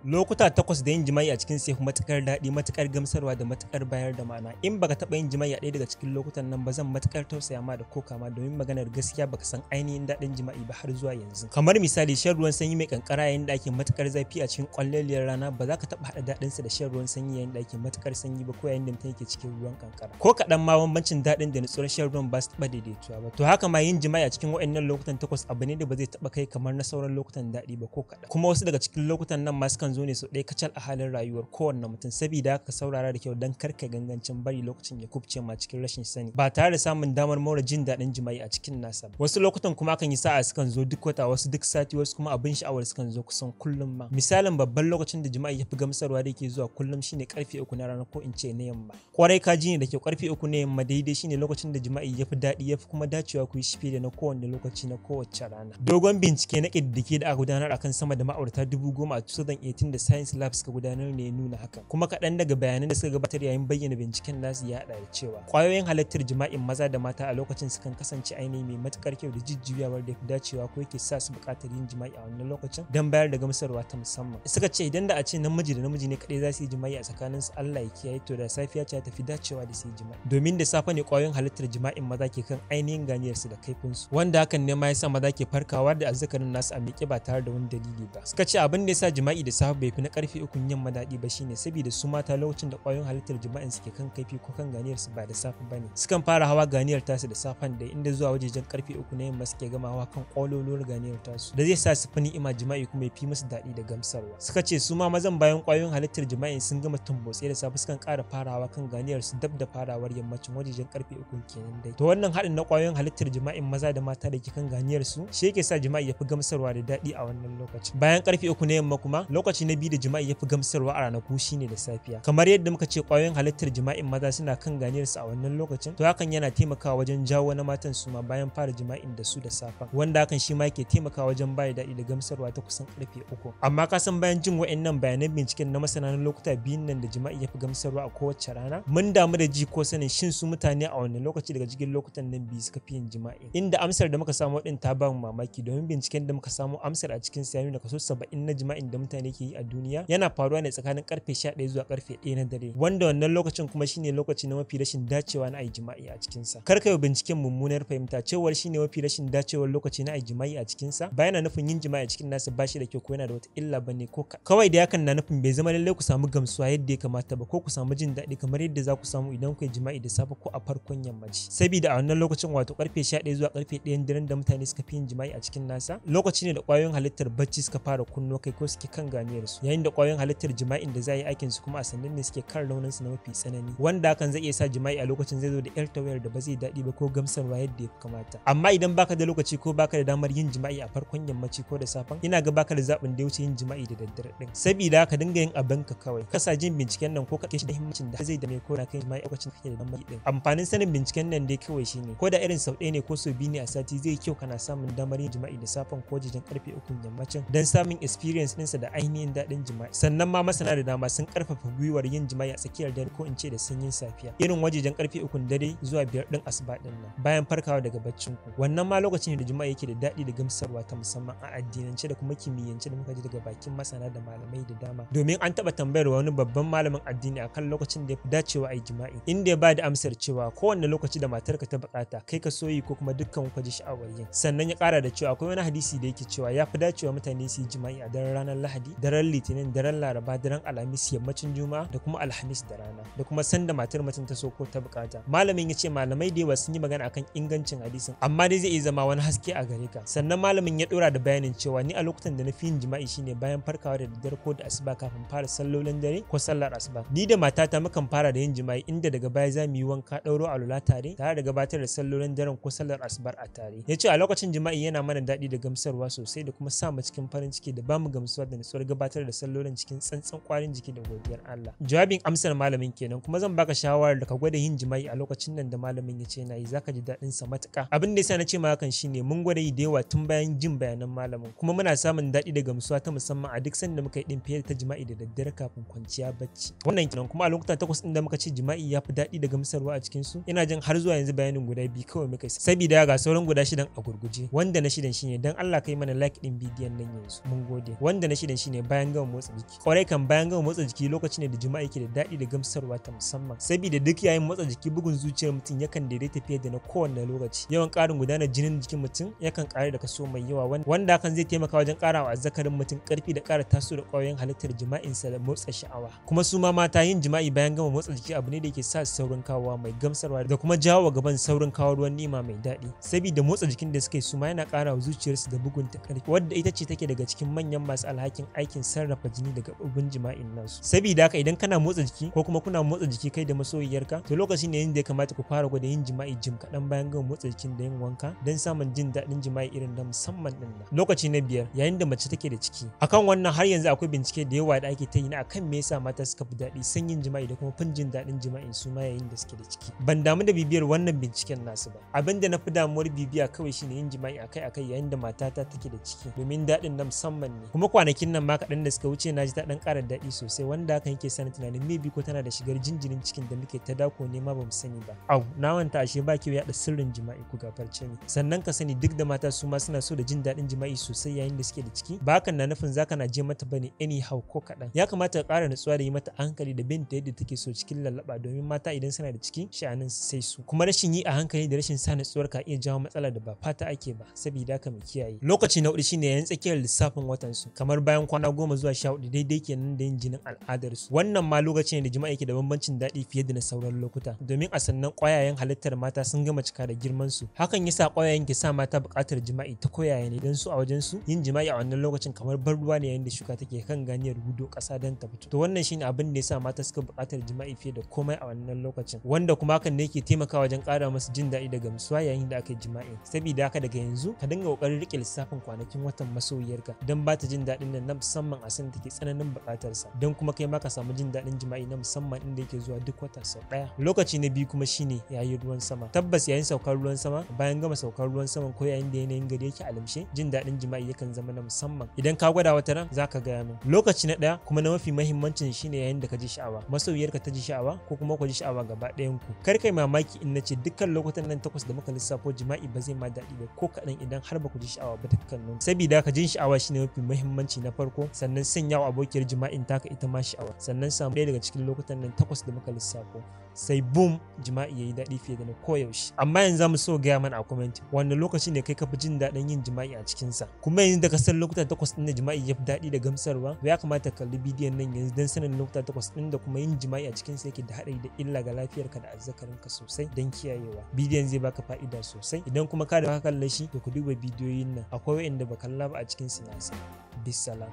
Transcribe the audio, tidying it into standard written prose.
Lokuta 8 da yin jima'i a cikin sai matukar daɗi, matukar gamsarwa da matukar bayar da ma'ana. In baka taɓa yin jima'i a ɗaya daga cikin lokutan nan ba, zan matukar tausaya ma da koka ma, domin maganar gaskiya baka san ainihin daɗin jima'i ba har zuwa yanzu. Kamar misali, shan ruwan sanyi mai kankara yayin da ake matukar zafi a cikin kwalleliyar rana, ba za ka taɓa haɗa daɗinsa da shan ruwan sanyi yayin da ake matukar sanyi ba, ko yayin da mutum yake cikin ruwan kankara. Ko kaɗan ma bambancin daɗin da nutsuwar shan ruwan ba su taɓa daidaituwa ba. To haka ma yin jima'i a cikin waɗannan lokutan 8 abu ne da ba zai taɓa kai kamar na sauran lokutan daɗi ba ko kaɗan. Kuma wasu daga cikin lokutan nan ma sukan zo ne sau ɗaya kacal a halin rayuwar kowanne mutum, saboda haka saurara da kyau don karka gangancin bari lokacin ya kubce ma cikin rashin sani ba tare da samun damar more jin daɗin jima'i a cikin nasa ba. Wasu lokutan kuma akan yi sa'a sukan zo duk wata, wasu duk sati, wasu kuma abin sha'awar sukan zo kusan kullum ma. Misalin babban lokacin da jima'i ya fi gamsarwa da yake zuwa kullum shine karfe 3 na rana, ko in ce na yamma. Kwarai ka ji ne da kyau, karfe 3 na yamma daidai shine lokacin da jima'i ya fi daɗi, ya fi kuma dacewa ku yi shi fiye da na kowanne lokaci na kowace rana. Dogon bincike na ƙididdige da aka gudanar akan sama da ma'aurata 10,000 a 2018 da Science Lab suka gudanar ne ya nuna hakan. Kuma kaɗan daga bayanan da suka gabatar yayin bayyana binciken nasu ya haɗa da cewa ƙwayoyin halittar jima'in maza da mata a lokacin sukan kasance ainihi mai matuƙar kyau da jujjuyawar da dacewa ko yake sa su buƙatar yin jima'i a wannan lokacin don bayar da gamsarwa ta musamman. Suka ce idan da a ce namiji da namiji ne kaɗai za su yi jima'i a tsakanin su, Allah ya kiyaye, to da safiya ce ta fi dacewa da su yi jima'i, domin da safe ne ƙwayoyin halittar jima'in maza ke kan ainihin ganiyarsu da kaifinsu, wanda hakan ne ma ya sa maza ke farkawa da azzakarin nasu a miƙe ba tare da wani dalili ba. Suka ce abin da ya sa jima'i da safe bai fi na karfe 3 yamma daɗi ba shine saboda su mata lokacin da ƙwayoyin halittar jima'in suke kan kaifi ko kan ganiyar su ba da safe bane. Sukan fara hawa ganiyar tasu da safen da inda zuwa wajejen karfe 3 na yamma suke gama hawa kan ƙwaloluwar ganiyar tasu, da zai sa su fi ni'ima jima'i kuma ya fi musu daɗi da gamsarwa. Suka ce su ma mazan bayan ƙwayoyin halittar jima'in sun gama tumbotse da safe sukan ƙara farawa kan ganiyar su dab da farawar yammacin wajejen karfe 3 kenan dai. To wannan haɗin na ƙwayoyin halittar jima'in maza da mata da ke kan ganiyar su shi yake sa jima'i ya fi gamsarwa da daɗi a wannan lokacin. Bayan karfe 3 na yamma kuma, lokaci na biyu da jima'i ya fi gamsarwa a ranaku shine da safiya. Kamar yadda muka ce ƙwayoyin halittar jima'in maza suna kan ganiyar su a wannan lokacin, to hakan yana taimakawa wajen jawo na matan su ma bayan fara jima'in da su da safen, wanda hakan shi ma yake taimakawa wajen bayar daɗi da gamsarwa ta kusan karfe 3. Amma ka san bayan jin wa'annan bayanan binciken na masana na lokuta biyun nan da jima'i ya fi gamsarwa a kowace rana, mun damu da ji ko sanin shin su mutane a wannan lokaci daga cikin lokutan nan biyu suka fi yin jima'i. Inda amsar da muka samu din ta ba mu mamaki, domin binciken da muka samu amsar a cikin sa ya nuna kaso 70 na jima'in da mutane ke yi a duniya yana faruwa ne tsakanin karfe 11 zuwa karfe 1 na dare, wanda wannan lokacin kuma shine lokaci na mafi rashin dacewa na ayi jima'i a cikin sa. Kar ka yi binciken mummunar fahimta cewar shine mafi rashin dacewar lokaci na ayi jima'i a cikin sa ba yana nufin yin jima'i a cikin nasa ba shi da kyau ko yana da wata illa bane ko kawai da hakan na nufin bai zama lallai ku samu gamsuwa yadda ya kamata ba ko ku samu jin daɗi kamar yadda za ku samu idan ku yi jima'i da safe ko a farkon yammaci. Saboda a wannan lokacin, wato karfe 11 zuwa karfe 1 daren da mutane suka fi yin jima'i a cikin nasa, lokaci ne da ƙwayoyin halittar bacci suka fara kunno kai ko suke kan ganiyar su, yayin da ƙwayoyin halittar jima'in da za yi aikin su kuma a sannan ne suke kan raunin su na mafi tsanani, wanda hakan zai iya sa jima'i a lokacin zai zo da yar tawayar da ba zai daɗi ba ko gamsarwa yadda ya kamata. Amma idan baka da lokaci ko baka da damar yin jima'i a farkon yammaci ko da safen, ina ga baka da zaɓin da ya wuce yin jima'i da daddare din. Saboda haka dinga yin abin ka kawai. Kasa jin binciken nan ko ka shi da himmacin da zai dame ko na kai jima'i lokacin kake da damar din. Amfanin sanin binciken nan dai kawai shine ko da irin sau ɗaya ne ko sau biyu ne a sati, zai kyau kana samun damar yin jima'i da safen ko jijin karfe 3 yammacin don samun experience ɗinsa da ainihin daɗin jima'i. Sannan ma masana da dama sun karfafa gwiwar yin jima'i a tsakiyar dare ko in ce da sanyin safiya, irin wajejen karfe 3 dare zuwa 5 ɗin asuba ɗin nan bayan farkawa daga baccin ku. Wannan ma lokacin da jima'i yake da daɗi da gamsarwa ta musamman a addinance da kuma kimiyyance da muka ji daga bakin masana da malamai da dama. Domin an taɓa tambayar wani babban malamin addini akan lokacin da ya fi dacewa a yi jima'i, inda ya ba da amsar cewa kowanne lokaci da matarka ta bukata kai ka soyi ko kuma dukkan ku ji sha'awar yin. Sannan ya ƙara da cewa akwai wani hadisi da yake cewa ya fi dacewa mutane su yi jima'i a daren ranar Lahadi, daren Litinin, daren Laraba, daren Alhamis, yammacin Juma'a da kuma Alhamis da rana, da kuma sanda matar mutum ta so ko ta bukata. Malamin ya ce malamai da yawa sun yi magana akan ingancin hadisin, amma dai zai iya zama wani haske a gare ka. Sannan malamin ya dora da bayanin cewa ni a lokutan da na fi yin jima'i shine bayan farkawa da daddare ko da asuba kafin fara sallolin dare ko sallar asuba. Ni da matata mukan fara da yin jima'i, inda daga baya za mu yi wanka, ɗauro alwala tare da gabatar da sallolin daren ko sallar asubar a tare. Ya ce a lokacin jima'i yana mana daɗi da gamsarwa sosai da kuma sa mu cikin farin ciki da bamu gamsuwa da nutsuwar gabatar da sallolin cikin tsantsan kwarin jiki da godiyar Allah. Jawabin amsar malamin kenan, kuma zan baka shawarar da ka gwada yin jima'i a lokacin nan da malamin ya ce na yi, zaka ji daɗin sa matuƙa. Abin da yasa na ce ma hakan shine mun gwada yi da yawa tun bayan jin bayanan malamin, kuma muna samun daɗi da gamsuwa ta musamman a duk sanda muka yi din fiye da ta jima'i da daddare kafin kwanciya bacci. Wannan kenan. Kuma a lokuta 8 ɗin da muka ce jima'i ya fi daɗi da gamsarwa a cikin su, ina jin har zuwa yanzu bayanin guda 2 kawai muka yi, saboda ga sauran guda 6 a gurguje. Wanda na 6 shine dan Allah kai mana like din bidiyon nan yanzu, mun gode. Wanda na 6 shine bayan gama motsa jiki. Kwarai kan, bayan gama motsa jiki lokaci ne da jima'i ke da daɗi da gamsarwa ta musamman, saboda duk yayin motsa jiki bugun zuciyar mutum yakan daidaita fiye da na kowanne lokaci. Yawan ƙarin gudanar jinin jikin mutum yakan ƙaru da kaso mai yawa, wanda hakan zai taimaka wajen ƙara wa azzakarin mutum ƙarfi da ƙara taso da ƙwayoyin halittar jima'insa da motsa sha'awa. Kuma su ma mata, yin jima'i bayan gama motsa jiki abu ne da yake sa saurin kawowa mai gamsarwa da kuma jawo gaban saurin kawo ruwan ni'ima mai daɗi, saboda motsa jikin da suka yi su ma yana ƙara wa zuciyarsu da bugun ta ƙarfi, wadda ita ce take daga cikin manyan masu alhakin aikin sarrafa jini daga gaɓoɓin jima'in nasu. Saboda haka, idan kana motsa jiki ko kuma kuna motsa jiki kai da masoyiyarka, to lokaci ne da ya kamata ku fara gwada yin jima'i jim kaɗan bayan gama motsa jikin da yin wanka don samun jin daɗin jima'i irin na musamman ɗin nan. Lokaci na biyar, yayin da mace take da ciki. Akan wannan har yanzu akwai bincike da yawa da ake ta yi na akan me yasa mata suka fi daɗi son yin jima'i da kuma fin jin daɗin jima'in su ma yayin da suke da ciki. Ban damu da bibiyar wannan binciken nasu ba. Abin da na fi damuwar bibiya kawai shine yin jima'i akai-akai yayin da matata take da ciki, domin daɗin na musamman ne. Kuma kwanakin nan ma kaɗan da suka wuce na ji ta ɗan ƙara daɗi sosai, wanda hakan yake sani tunanin maybe ko tana da shigar jinjirin cikin da muke ta dako ne ma bamu sani ba. Au, na manta, ashe ba kyau yaɗa sirrin jima'i, ku gafarce ni. Sannan ka sani, duk da mata su ma suna so da jin daɗin jima'i sosai yayin da suke da ciki, ba hakan na nufin zaka na je mata bane anyhow ko kaɗan. Ya kamata ka ƙara nutsuwa da yi mata hankali da bin ta yadda take so cikin lallaɓa, domin mata idan suna da ciki sha'anin su sai su. Kuma rashin yi a hankali da rashin sa nutsuwar ka iya jawo matsala da ba fata ake ba, saboda haka mu kiyaye. Lokaci na hudu shine yayin tsakiyar lissafin watan su, kamar bayan kwana 10 zuwa 14, daidai kenan da yin jinin al'adar su. Wannan ma lokaci ne da jima'i ke da bambancin daɗi fiye da na sauran lokuta, domin a sannan ƙwayayen halittar mata sun gama cika da girman su. Hakan yasa ƙwayayen ke sa mata buƙatar jima'i ta koyaya ne, don su a wajen su yin jima'i a wannan lokacin kamar ban ruwa ne yayin da shuka take kan ganiyar hudo ƙasa don ta fito. To, wannan shine abin da yasa mata suka buƙatar jima'i fiye da komai a wannan lokacin, wanda kuma hakan ne yake taimakawa wajen ƙara musu jin daɗi da gamsuwa yayin da aka yi jima'i. Saboda haka, daga yanzu ka dinga ƙoƙarin riƙe lissafin kwanakin watan masoyiyarka don ba ta jin daɗin nan na musamman a sanda take tsananin buƙatar sa, don kuma kai ma ka samu jin daɗin jima'i na musamman inda yake zuwa duk wata sau ɗaya. Lokaci na biyu kuma shine yayin ruwan sama. Tabbas, yayin saukar ruwan sama, bayan gama saukar ruwan saman, ko yayin da yanayin gari yake alamshe, jin daɗin jima'i yakan zama na musamman. Idan ka gwada, wata ran zaka gaya min. Lokaci na ɗaya kuma na mafi mahimmancin shine yayin da ka ji sha'awa, masoyiyarka ta ji sha'awa, ko kuma ku ji sha'awa gaba ɗayan ku. Kar kai mamaki in nace dukkan lokutan nan takwas da muka lissafo, jima'i ba zai ma daɗi ba ko kaɗan idan har ba ku ji sha'awa ba dukkanin. Saboda ka jin sha'awa shine mafi mahimmanci na farko, sannan sanya wa abokiyar jima'in taka ita ma sha'awa, sannan samu ɗaya daga cikin lokutan nan takwas da muka lissafo, sai boom, jima'i yayi daɗi fiye da na koyaushe. Amma yanzu zamu so gaya mana a comment, wannan lokaci ne kai ka fi jin daɗin yin jima'i a cikinsa? Kuma yanzu da ka san lokuta takwas ɗin da jima'i ya fi daɗi da gamsarwa, ya kamata ka kalli bidiyon nan yanzu don sanin lokuta takwas ɗin da kuma yin jima'i a cikinsa yake da haɗari da illa ga lafiyarka da azzakarinka sosai don kiyayewa. Bidiyon zai baka fa'ida sosai. Idan kuma ka da ka kalle shi, to ku duba bidiyoyin nan, akwai wa'inda ba kalla ba a cikin su, nasa. Bisalam.